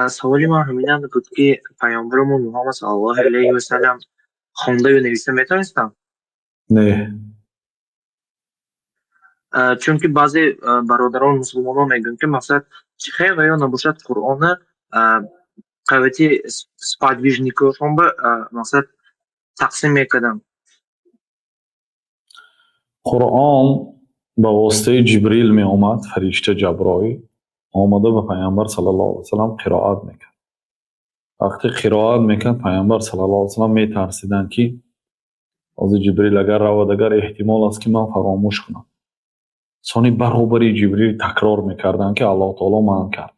Саволи ман ҳамин буд, ки паёмбарамон Муҳаммад саллаллоҳу алайҳи васаллам хондаю нависта метавонистанд? Не. Чунки баъзе бародарон мусулмонон мегӯянд, ки мақсад чӣ хел ва ё набошад, Қуръона қавати сподвижникошон ба мақсад тақсим мекарданд. Қуръон ба воситаи Ҷибрил меомад. Фаришта Ҷаброил омада, ба Пайғамбар саллаллоҳу алайҳи васаллам қироат мекард. Вақте қироат мекард, Пайғамбар саллаллоҳу алайҳи васаллам метарсиданд, ки ҳозир Ҷибрил агар равад, агар эҳтимол аст, ки ман фаромӯш кунам. Сони баробари Ҷибрил такрор мекарданд, ки Аллоҳ таоло манъ кард: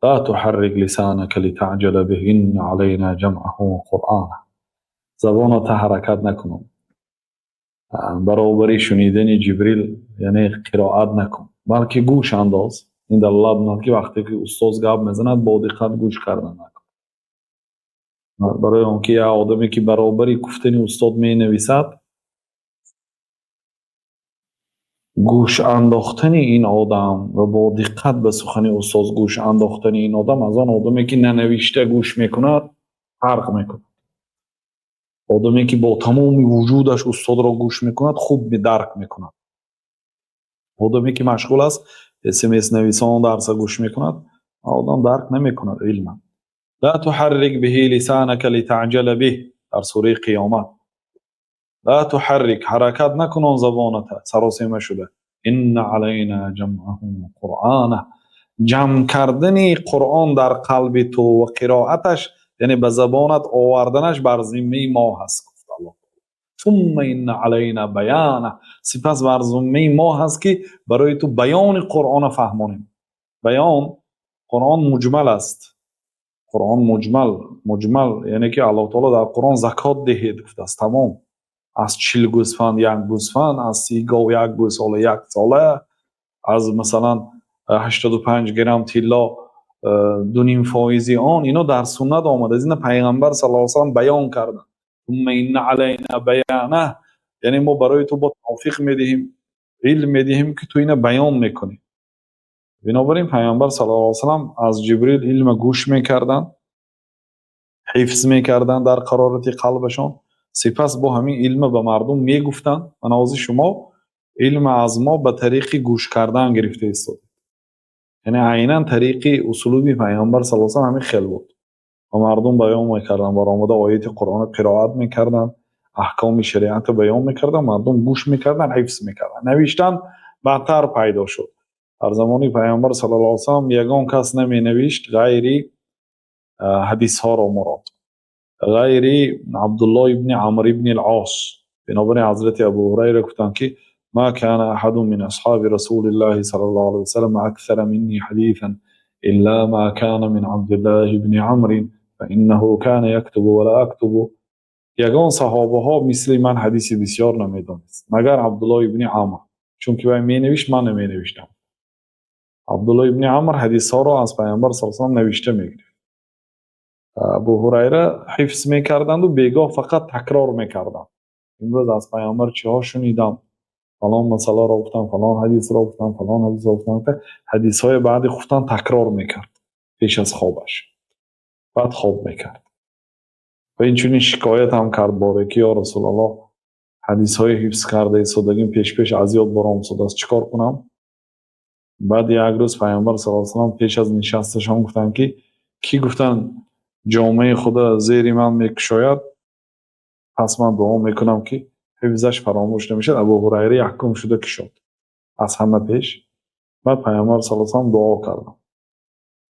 ла туҳаррик лисанака литаъҷала биҳ, инна алайна ҷамъаҳу ва қуръона. Забоната ҳаракат накун баробари шунидани Ҷибрил, яъне қироат накун, балки гӯш андоз. Ин далолат мекунад, ки вақте ки устоз гап мезанад, бо диққат гӯш кардан накун, барои он ки як одаме, ки баробари гуфтани устод менависад, гӯш андохтани ин одам ва бо диққат ба сухани устоз гӯш андохтани ин одам аз он одаме, ки нанавишта гӯш мекунад, фарқ мекунад. Одаме, ки бо тамоми вуҷудаш устодро гӯш мекунад, хуб дарк мекунад. Одаме, ки машғул аст, смс нависон, дарса гӯш мекунад, одам дарк намекунад илма. Ла туҳаррик биҳи лисанака литаъҷала биҳ, дар сураи Қиёмат. Ла туҳаррик, ҳаракат накунон забоната саросема шуда. Инна алайна ҷамъаҳу қуръона. Ҷамъ кардани Қуръон дар қалби ту ва қироаташ, яъне ба забонат оварданаш, бар зиммаи мо ҳаст, гуфт Аллоҳ. Сумма инна алайна баяна. Сипас бар зиммаи мо ҳаст, ки барои ту баёни Қуръона фаҳмонем. Баён, Қуръон муҷмал аст. Қуръон муҷмал, муҷмал, яъне ки Аллоҳ таоло дар Қуръон закот диҳед гуфтааст, тамом. Аз 40 гӯсфанд як гӯсфанд, аз 30 гов як гӯсола як сола, аз масалан 85 грамм тилло 2,5 фоизи он, ино дар суннат омада. Аз ина Пайғамбар саллаллоҳу алайҳи васаллам баён карданд. Сумма инна алайна баяна, яъне мо барои ту бо тавфиқ медиҳем, илм медиҳем, ки ту ина баён мекунӣ. Бинобар ин Пайғамбар саллаллоҳу алайҳи васаллам аз Ҷибрил илма гӯш мекарданд, ҳифз мекарданд дар қарорати қалбашон, сипас бо ҳамин илма ба мардум мегуфтанд. Ва навози шумо илма аз мо ба тариқи гӯш кардан гирифта истодед, яъне айнан тариқи услуби Пайғамбар саллаллоҳу алайҳи васаллам ҳамин хел буд. Ба мардум баён мекарданд, баромада ояти Қуръонро қироат мекарданд, аҳкоми шариатро баён мекарданд, мардум гӯш мекарданд, ҳифз мекарданд. Навиштан баъдтар пайдо шуд. Дар замони Пайғамбар саллаллоҳу алайҳи васаллам ягон кас наменавишт, ғайри ҳадисҳоро, мурод ғайри Абдуллоҳ ибни Амр ибни Ос. Бинобар ин ҳазрати Абу Ҳурайра гуфтанд, ки ма кана аҳадун мин асҳоби Расулиллаҳи саллаллоҳу алайҳи васаллам аксара минни ҳадисан илла ма кана мин Абдуллоҳи ибни Амрин фаиннаҳу кана яктубу ва ла актубу. Ягон саҳобаҳо мисли ман ҳадиси бисёр намедонист, магар Абдуллоҳ ибни Амр, чунки вай менавишт, ман наменавиштам. Абдуллоҳ ибни Амр ҳадисҳоро аз Пайғамбар саллаллоҳу алайҳи васаллам навишта мегирифт. Абу Ҳурайра ҳифз мекарданду бегоҳ фақат такрор мекарданд: имрӯз аз Пайғамбар чиҳо шунидам, фалон масъаларо гуфтам, фалон ҳадисро гуфтам, фалон ҳадисро гуфтам. Ҳадисҳои баъди хуфтан такрор мекард пеш аз хобаш, баъд хоб мекард. Ва инчунин шикоят ҳам кард боре, ки ё Расулаллоҳ, ҳадисҳои ҳифз карда истодагим пеш-пеш аз ёд баром истодааст, чӣ кор кунам? Баъд як рӯз Пайғамбар саллаллоҳу алайҳи васаллам пеш аз нишасташон гуфтанд, ки кӣ, гуфтанд, ҷомаи худа зери ман мекушояд, пас ман дуо мекунам, ки ҳифзаш фаромӯш намешавад. Абу Ҳурайра якум шуда кушод аз ҳама пеш. Баъд Пайғамбар саллаллоҳу алайҳи васаллам дуо карданд.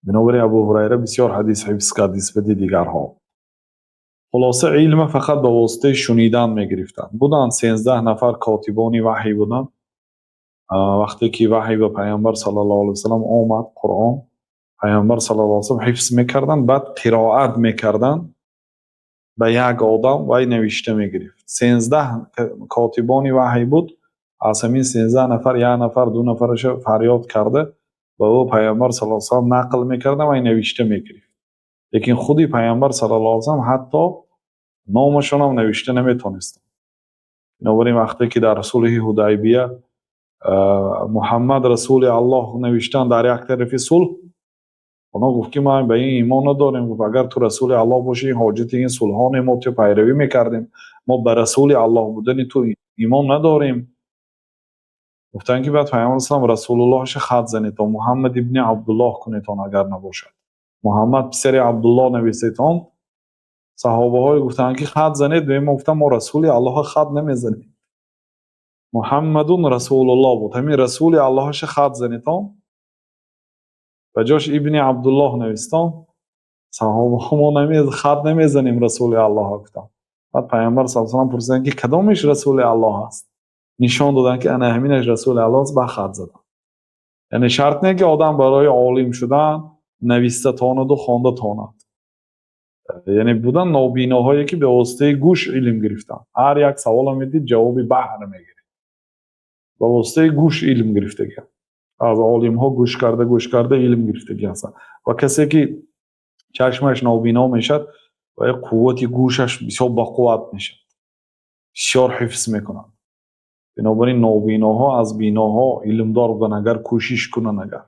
Бинобар ин Абу Ҳурайра бисёр ҳадис ҳифз кард нисбати дигарҳо. Хулоса, илма фақат ба воситаи шунидан мегирифтанд. Буданд 13 нафар котибони ваҳй буданд. Вақте ки ваҳй ба Пайғамбар саллаллоҳу алайҳи васаллам омад, Қуръон, Пайғамбар саллаллоҳу алайҳи васаллам ҳифз мекарданд, баъд қироат мекарданд ба як одам, вай навишта мегирифт. 13 котибони ваҳй буд. Аз ҳамин 13 нафар як нафар, ду нафараша фарёд карда, ба ӯ Пайғамбар саллаллоҳу алайҳи васаллам нақл мекарданд, вай навишта мегирифт. Лекин худи Пайғамбар саллаллоҳу алайҳи васаллам ҳатто номашонам навишта наметонистанд. Бинобар ин вақте ки дар сулҳи Ҳудайбия Муҳаммад расули Аллоҳ навиштан дар як тарафи сулҳ. Онҳо гуфт, ки мо ба ин имон надорем. Гуфт: агар ту расули Аллоҳ бошӣ, ҳоҷати ин сулҳоне, мо ту пайравӣ мекардем. Мо ба расули Аллоҳ будани ту имон надорем. Гуфтанд, ки баъд Паёмбар саллаллоҳу Расулуллоҳаш хат занед, то Муҳаммад ибни Абдуллоҳ кунед, агар набошад Муҳаммад писари Абдуллоҳ нависед. Саҳобаҳое гуфтанд, ки хат занед ба мо. Гуфтанд: мо расули Аллоҳ хат намезанем. Муҳаммадун Расулуллоҳ буд, ҳамин расули Аллоҳаш хат занед, ба ҷош ибни Абдуллоҳ навистон. Саҳобаҳо: мо хат намезанем расули Аллоҳ, гуфтанд. Баъд Паёмбар саллаллоҳу алайҳи васаллам пурсиданд, ки кадомаш расули Аллоҳ аст? Нишон доданд, ки ана ҳаминаш расули Аллоҳ аст, ба хат заданд. Яъне шарт не, ки одам барои олим шудан нависта тонаду хонда тонад. Яъне будан нобиноҳое, ки ба воситаи гӯш илм гирифтанд. Ҳар як саволо медид, ҷавоби баҳр мегирид. Ба воситаи гӯш илм гирифтагӣ, аз олимҳо гӯш карда, гӯш карда илм гирифтагӣ ҳастанд. Ва касе ки чашмаш нобино мешавад ва қуввати гӯшаш бисёр бақувват мешавад, бисёр ҳифз мекунад. Бинобар ин нобиноҳо аз биноҳо илмдор буданд, агар кӯшиш кунанд агар.